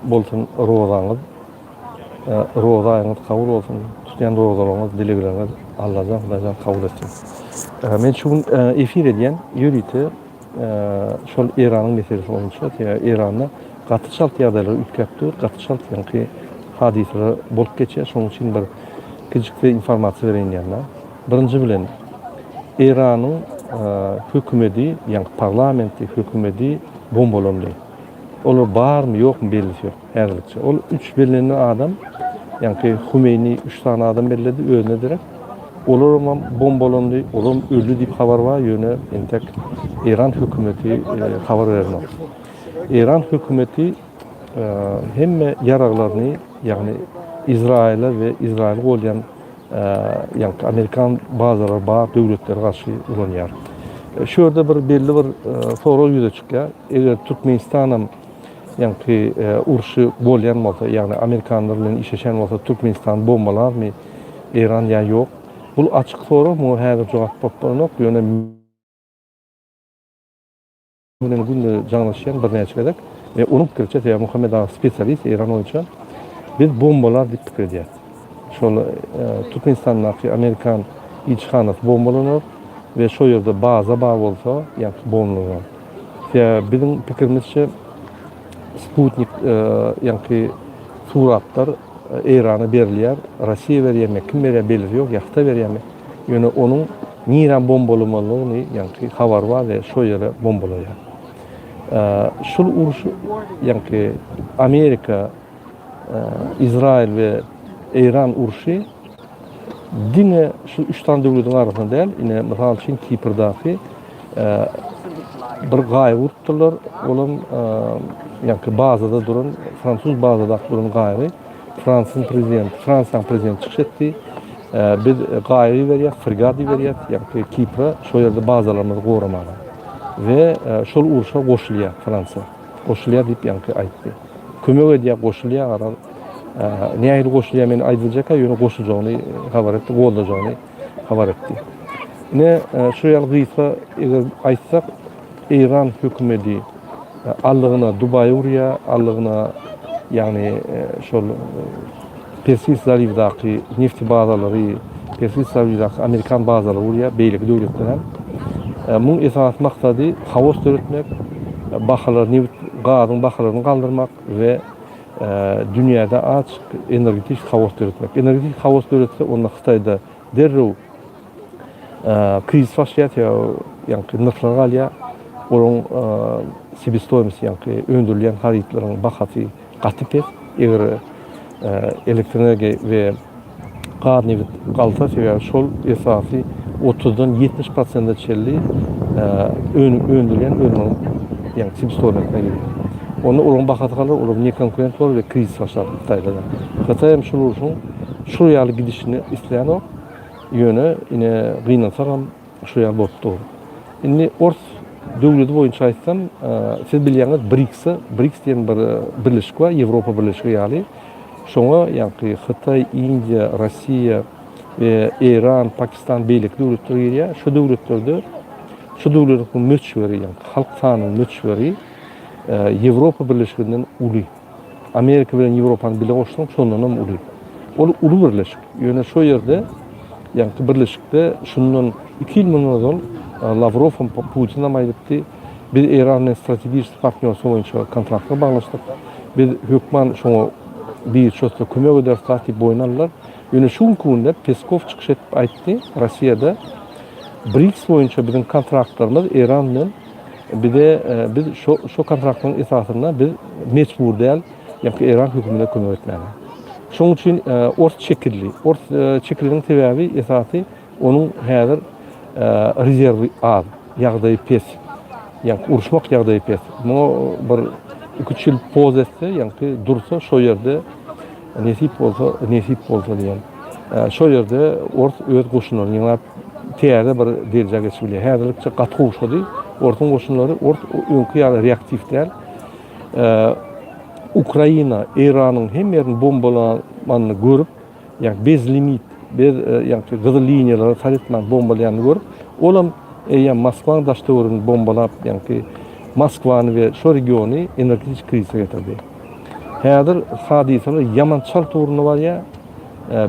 bolsun rozaňyz. Roza aýyňyz kabul bolsun. Tutýan rozalaryňyz, dilegleriňiz Allajan, Hudaýjan kabul etsin. Men şu gün efir edýän ýörite şol Eýranyň meselesi boýunça, sebäbi Eýranda gaty çalt ýagdaýlar üýtgäp dur, gaty çalt ýaňky hadysalar bolup geçýär. Şonuň üçin bir kiçijik size informasiýa bereýin diýýän. Birinji bilen Eýranyň hökümedi, ýaňky parlamenti, hökümedi bombalandy. Olar barmy, ýokmy bellisi ýok häzirlikçe. Ol üç bellenen adam, ýaňky Humeýni üç sany adam belledi özüne derek. Olaram bombalandy, olam öldi diýip habar bar, ýöne entek Eýran hökümeti habar berenok. Eýran hökümeti hemme ýaraglaryny, ýagny Izraýyla we Izraýyly golýan ýaňky amerikan bazalary bar döwletlere garşy ulanýar. Şu ýerde bir belli bir sorag ýüze çykýar. Eger Türkmenistanam ýaňky urşy golýan bolsa, ýagny amerikanlar bilen işleşen bolsa Türkmenistan bombalarmy Eýran ýa ýok? Bul açyk sorag, muňa häzir jogap bolup bolanok, ýöne bilen günde jaňlaşýan birnäçe gezek we onuň pikiriçe, sebäbi Muhammet aga spesialist Eýran boýunça, biz bombalar diýip pikir edýäris. Şol Türkmenistandaky amerikan ilçihanasy bombalanar we şo ýerde baza bar bolsa, ýaňky bombalanar. Sebäbi biziň pikirimizçe sputnik ýaňky suratlar Eýrana berilýär, Russiýa berýärmi, kim berýär belgisi ýok, ýa Hytaý berýärmi? Ýöne onuň nirä bombalamalydygyny ýaňky habary bar we şo ýere bombalaýar. Şul uruş ýaňky Amerika, Izraýyl we Eýran urşy diňe şu üç sany döwletiň arasynda däl, ine mysal üçin Kiprdaky bir gaýyk urupdyrlar, olam ýaňky bazada duran, fransuz bazadaky duran gaýygy Fransyň prezidenti, Fransiýanyň prezidenti çykyş etdi. Biz gaýyk iberýäs, fregat iberýäs, ýaňky Kipre, şo ýerde bazalarymyzy goramaga. We şol urşa goşulýar Fransiýa. Goşulýar diýip ýaňky aýtdy. Kömek edýär, goşulýar garaz. Nähili goşulýar men aýdyljak-a, ýöne goşuljagyny habar etdi, goldajagyny habar etdi. Ine, şu ýaly gysga eger aýtsak, Eýran hökümedi allygyna Dubaýy urýar, allygyna ýagny şol Persis zaliwdaky nefti bazalary, Persis zaliwdaky amerikan bazalary urýar, beýleki döwletler hem. Muň esasy maksady haos döretmek, bahalary, nebit, gazyň bahalaryny galdyrmak we dünýäde açyk energetik haos döretmek. Energetik haos döretse, onda Hytaýda derrew Krizis başlaýar, sebäbi ýaňky nyrhlar galýar. Olaryň sebestoýmosty, ýaňky öndürilýän harytlaryň bahasy gaty pes. Eger elektroenergiýa we gaz, nebit galsa, sebäbi şol esasy otuzdan 70 prosente çenli önüm öndürilýän önümiň ýaňky sebestoýmostyna girýär. Onda olaryň bahasy galar, olar nekonkurent bolar we krizis başlar Hytaýda-da. Hytaý hem şul urşuň şul ýaly gidişini islänok. Ýöne ine gynansagam şu ýaly bolup dur. Indi ors döwleti boýunça aýtsam, siz bilýäňiz BRICS-e, BRICS diýen bir birleşik bar, Ýewropa birleşigi ýaly. Şoňa ýaňky Hytaý, Indiýa, Russiýa we Eýran, Pakistan beýleki döwletler girýär. Şu döwletlerde şu döwletleriň möçberi, ýaňky halk sanynyň möçberi Ýewropa birleşiginden uly. Amerika bilen Ýewropany bile goşsaň şondanam uly. Ol uly birleşik. Ýöne şo ýerde ýaňky birleşikde şundan iki ýyl mundan ozal Lawrow hem Putin hem aýdypdy, biz Eýran bilen strategiçeskiý partnýorstwo boýunça kontraktlar baglaşdyk. Biz hökman şoňa bir çözse kömek ederis zat diýip boýun aldylar. Ýöne şu günki günde Peskow çykyş edip aýtdy, Russiýada BRICS boýunça biziň kontraktlarymyz Eýran bilen Bize biz şo şo kontraktyň esasynda biz mejbur däl ýa-ki Eýran hökümine kömek etmäge. Şonuň üçin ors çekildi. Ors çekileniň sebäbi esasy onuň häzir rezerwi az, ýagdaýy pes. Ýa-ki uruşmak ýagdaýy pes. Muňa bir iki-üç ýyl poz etse, ýa-ki dursa şo ýerde Nesip bolsa, nesip bolsa diýen. Şo ýerde ors öz goşunlaryny ýygnap täze bir derejä geçip bilýär. Häzirlikçe gaty gowşady. Orsuň goşunlary ors öňki ýaly reaktiw däl. Ukraina Eýranyň hemme ýerini bombalamanyny görüp, ýagny bez limit, bez ýagny gyzyl liniýalara sal etmän bombalaýanyny görüp, olam eýýäm Moskwanyň daş-töweregini bombalap, ýagny Moskwany we şo regiony energetik krizise getirdi. Häzir hadysalar ýaman çalt ugruna barýar.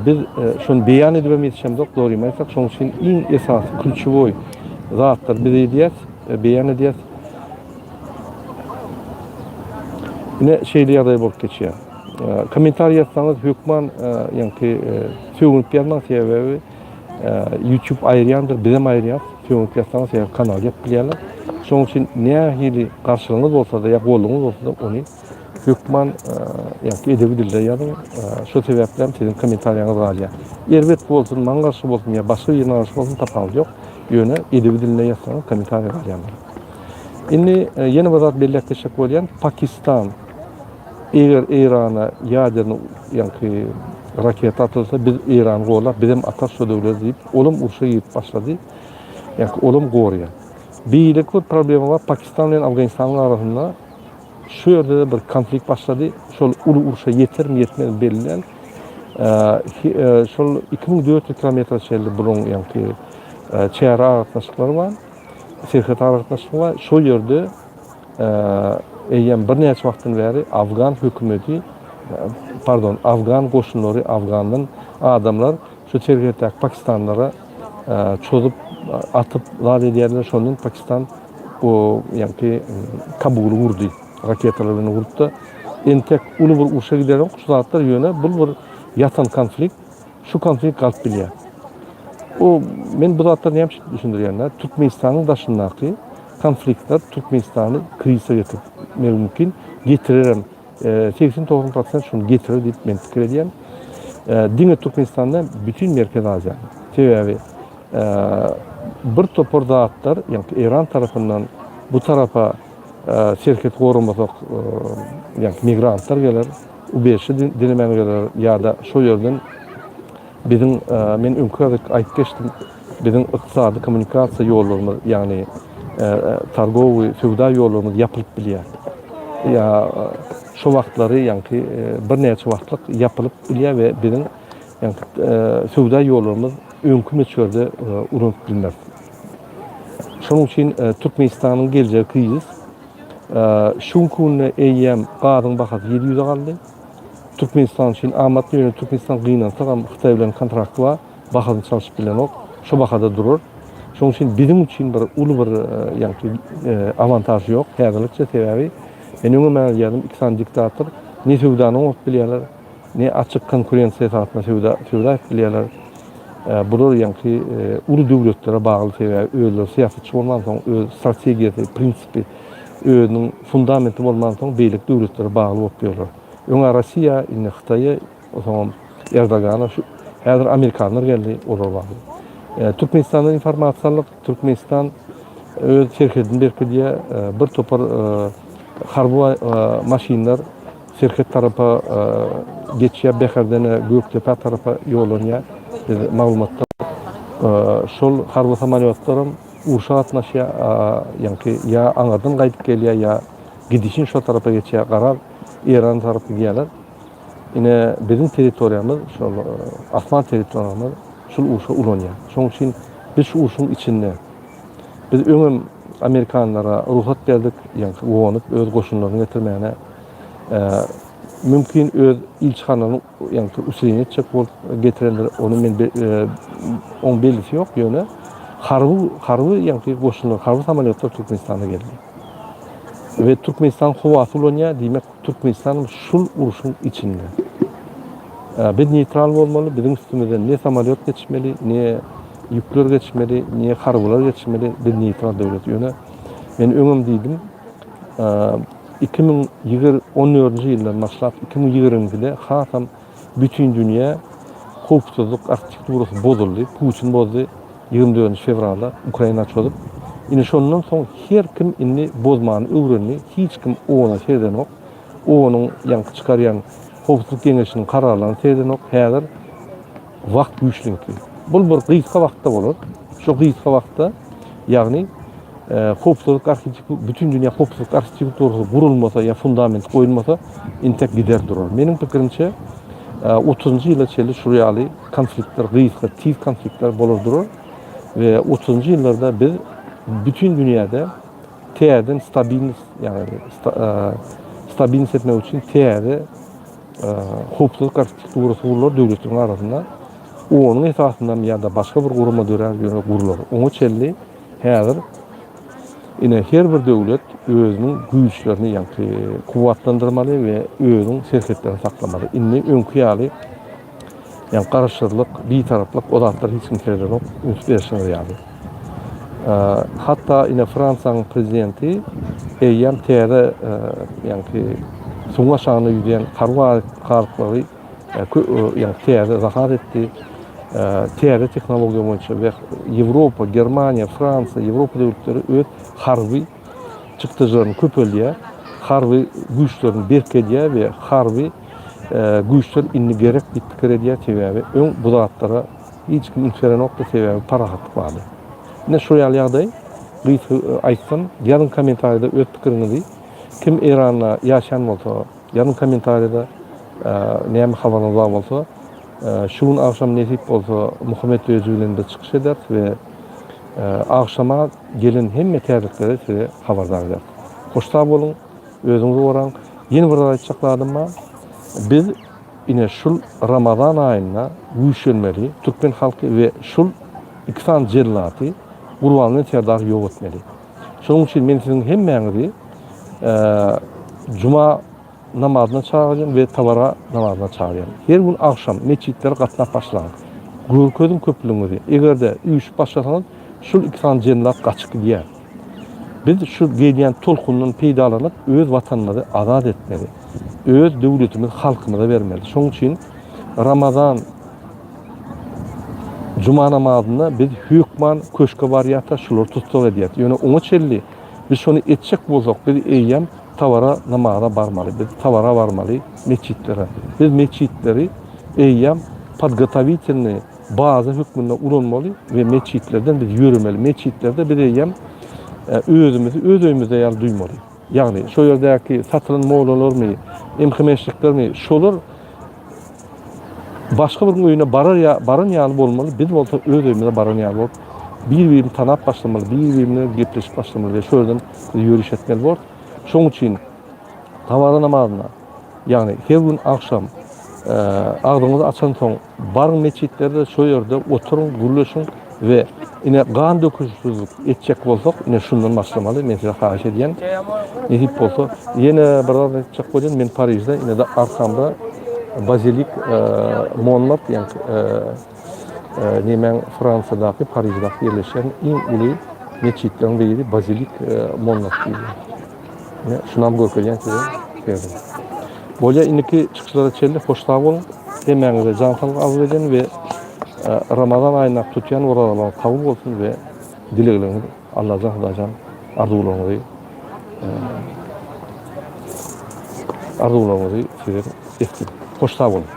Biz şony beýan edibem ýetişemzok, dogrymy aýtsak. Şonuň üçin iň esasy klýuçewoý zatlar biz edýäs, beýan edýäs. Ine şeýle ýagdaý bolup geçýär. Kommentariý ýazsaňyz hökman ýaňky sögünip ýazmaň sebäbi YouTube aýyrýandyr, bizem aýyrýas. Sögünip ýazsaňyz sebäbi kanaly ýapyp bilýärler. Şonuň üçin nähili garşylygyňyz bolsa-da ýa goldugyňyz bolsa-da ony hökman ýaňky edebi dilde ýazyň. Şo sebäpli hem siziň kommentariýaňyz galýar. Erbet bolsun, maňa garşy bolsun ýa başga birine garşy bolsun tapawudy ýok. Ýöne edebi dilinde ýazsaňyz kommentariýa galýandyr. Indi ýene bir zat belläp geçjek bolýan, Pakistan eger Eýrana ýaderni ýaňky raketa atylsa biz Eýrany gorlap bizem atarys şo döwleti diýip, olam urşa girip başlady. Ýaňky olam gorýar. Beýleki bir problema bar, Pakistan bilen Afganistanyň arasynda şu ýerde-de bir konflikt başlady. Şol uly urşa ýetermi ýetmezmi belli däl. Şol 2400 kilometre çenli bularyň ýaňky çäre aragatnaşyklary bar. Serhet aragatnaşygy bar. Şol ýerde eýýäm birnäçe wagtdan bäri afgan hökümeti, pardon, afgan goşunlary, afgandan adamlar şu serhetdäki pakistanlara çozup, atyp zat edýärler. Şondan Pakistan o ýaňky Kabuly urdy. Raketalar bilen urupdy. Entek uly bir urşa gidenok şu zatlar ýöne bul bir ýatan konflikt. Şu konflikt galyp bilýär. O men bu zatlary näme üçin düşündirýän-dä? Türkmenistanyň daşyndaky konfliktler Türkmenistany krizise getirmegi mümkin. Getirerem. 80-90 prosent şuny getirer diýip men pikir edýän. Diňe Türkmenistan däl, bütin Merkezi Aziýany. Sebäbi bir topar zatlar, ýagny Eýran tarapyndan bu tarapa serhet goramasak, ýagny migrantlar geler. Ubeşi dilemän geler ýa-da şo ýerden biziň men öňki gezek aýdyp geçdim, biziň ykdysady kommunikasiýa ýollarymyz, ýagny targowy söwda ýollarymyz ýapylyp bilýär. Ýa şo wagtlary ýaňky birnäçe wagtlyk ýapylyp bilýär we biziň ýaňky söwda ýollarymyz öňki möçberde ulanyp bilmez. Şonuň üçin Türkmenistanyň geljegi krizis. Şu günki günde eýýäm gazyň bahasy 700-e galdy. Türkmenistan üçin amatly, ýöne Türkmenistan gynansagam Hytaý bilen kontrakty bar, bahasyny çalşyp bilenok, şo bahada durar. Şonuň üçin biziň üçin bir uly bir ýaňky awantaž ýok häzirlikçe, sebäbi men öňem aýdýardym, iki sany diktator ne söwdany oňaryp bilýärler, Ne açyk konkurensiýa esasynda söwda söwda edip bilýärler. Bular ýaňky uly döwletlere bagly sebäbi özleri syýasatçy bolmansoň öz strategiýasy, prinsipi, özüniň fundamenti bolmansoň beýleki döwletlere bagly bolup ýörler. Öňä Rossiýa, indi Hytaýa, soňam Erdogana şu häzir amerikanlar geldi, olar bagly. Türkmenistandan informasiýa aldyk. Türkmenistan öz serhedini berkidýär. Bir topar harby maşynlar Serhet tarapa geçýär, Bäherdene, Gökdepä tarapa ýollanýar. Biz maglumatda şol harby samolýotlaram urşa gatnaşýar, ýaňky ýa aňyrdan gaýdyp gelýär, ýa gidişin şo tarapa geçýär, garaz, Eýran tarap gidýärler. Ine, biziň territoriýamyz, şol asman territoriýamyz şul urşa ulanýar. Şonuň üçin biz şu urşuň içinde. Biz öňem amerikanlara rugsat berdik, ýaňky gonup öz goşunlaryny getirmäne. Mümkin öz ilçihanalaryny ýaňky usileniýe etjek bolup getirendir, ony men oň bellisi ýok, ýöne harby harby ýaňky goşunlar, harby samolýotlar Türkmenistana geldi. We Türkmenistan howasy ulanýar, diýmek Türkmenistan şul urşuň içinde. Biz neýtral bolmaly, biziň üstümizden ne samolýot geçmeli, ne ýükler geçmeli, ne harbylar geçmeli, biz neýtral döwlet. Ýöne men öňem diýdim, 2014-nji ýyldan başlap 2022-de hasam bütin dünýä howpsuzlyk arhitekturasy bozuldy, Putin bozdy 24-nji fewralda Ukraina çozup. Indi şondan soň her kim indi bozmany öwrendi, hiç kim ona seredenok. Onuň ýaňky çykarýan Howpsuzlyk Geňeşiniň kararlaryny seredenok. Häzir wagt güýçliňki. Bul bir gysga wagtda bolar. Şu gysga wagtda, ýagny howpsuzlyk arhitekturasy, bütin dünýä howpsuzlyk arhitekturasy gurulmasa ýa fundamenti goýulmasa, intek gider durar. Meniň pikirimçe, otuzynjy ýyla çenli şul ýaly konfliktler, gysga, tiz konfliktler bolar durar we otuzynjy ýyllarda biz bütin dünýäde täzeden stabilnost, ýagny stabilnost etmek üçin täze. Howpsuzlyk arhitekturasy gurlar döwletleriň arasynda. Onuň esasynda ýa-da başga bir gurama dörär, ýöne gurlar. Oňa çenli häzir ine her bir döwlet özüniň güýçlerini ýaňky kuwwatlandyrmaly we özüniň serhetlerini saklamaly. Indi öňki ýaly ýa garaşsyzlyk, bitaraplyk o zatlar hiç kim seredenok, üns berşiňiz ýaly. Hatda ine Fransiýanyň prezidenti eýýäm täze ýaňky suwuň aşagynda ýüzýän harby galyplary ýagny täze zakaz etdi. Täze tehnologiýa boýunça we Ýewropa, Germaniýa, Fransiýa, Ýewropa döwletleri öz harby çykdajylaryny köpeldýär, harby güýçlerini berkedýär we harby güýçler indi gerek diýip pikir edýär, sebäbi öň bu zatlara hiç kim üns berenokdy, sebäbi parahatlyk bardy. Ine şu ýaly ýagdaý, gysga aýtsam, ýazyň kommentariýada öz pikiriňizi, kim Eýranda ýaşaýan bolsa, Ýazyň kommentariýada näme habaryňyz bar bolsa. Şu gün agşam nesip bolsa Muhammet Döji bilen biz çykyş ederis we agşama gelen hemme täzeliklere size habardar ederis. Hoş sag boluň, özüňizi goraň. Ýene bir zat aýtjak zadym bar. Biz ine şul Ramazan aýynda güýçlenmeli türkmen halky we şul iki sany jellaty Gurbanguly Serdary ýok etmeli. Şonuň üçin men siziň hemmäňizi juma namazyna çagyrýan we tabara namazyna çagyrýan. Her gün agşam metjitlere gatnap başlaň. Görkeziň köplügiňizi. Eger-de üýşüp başlasaňyz, şul iki sany jennat gaçyp gidýär. Biz şu gelýän tolkundan peýdalanyp, öz watanymyzy azat etmeli. Öz döwletimizi halkymyza bermeli. Şonuň üçin Ramazan Juma namazynda biz hökman köşke barýarys, şulary tussag edýäris. Ýöne oňa çenli biz şony etjek bolsak, biz eýýäm tabara namaza barmaly. Biz tabara barmaly metjitlere. Biz metjitleri eýýäm podgotowitelnyý baza hökmünde ulanmaly we metjitlerden biz ýöremeli. Metjitlerde biz eýýäm özümizi öz öýümizde ýaly duýmaly. Ýagny şo ýerdäki satylan mollalarmy, MHM-şniklermi, şolar Başga bir öýüne barar ýa baran ýaly bolmaly, biz bolsa öz öýümize baran ýaly bolup, bir-birini tanap başlamaly, bir-biri bilen gepleşip başlamaly we şu ýerden biz ýöriş etmeli borus. Şonuň üçin tabara namazyna, ýagny her gün agşam agzyňyzy açansoň baryň metjitlerde şo ýerde oturyň, gürleşiň we ine gan döküşsizlik etjek bolsak, ine şundan başlamaly, men size haýyş edýän. Nesip bolsa, ýene bir zat aýtjak bolýan, men Parižde, ine-de arkamda Bazilik Monmart, ýagny nemäň Fransiýadaky, Pariždaky ýerleşýän iň uly metjitleriň biri Bazilik Monmart diýilýär. Ine, şunam görkezýän size. Serediň. Bolýar, indiki çykyşlara çenli hoş sag boluň. Hemmäňize jan saglyk arzuw edýän we Ramazan aýynda tutýan orazalaryňyz kabul bolsun we dilegleriňiz Allajan Hudaýjan arzuwlaryňyzy arzuwlaryňyzy size etsin. Hoş sag boluň.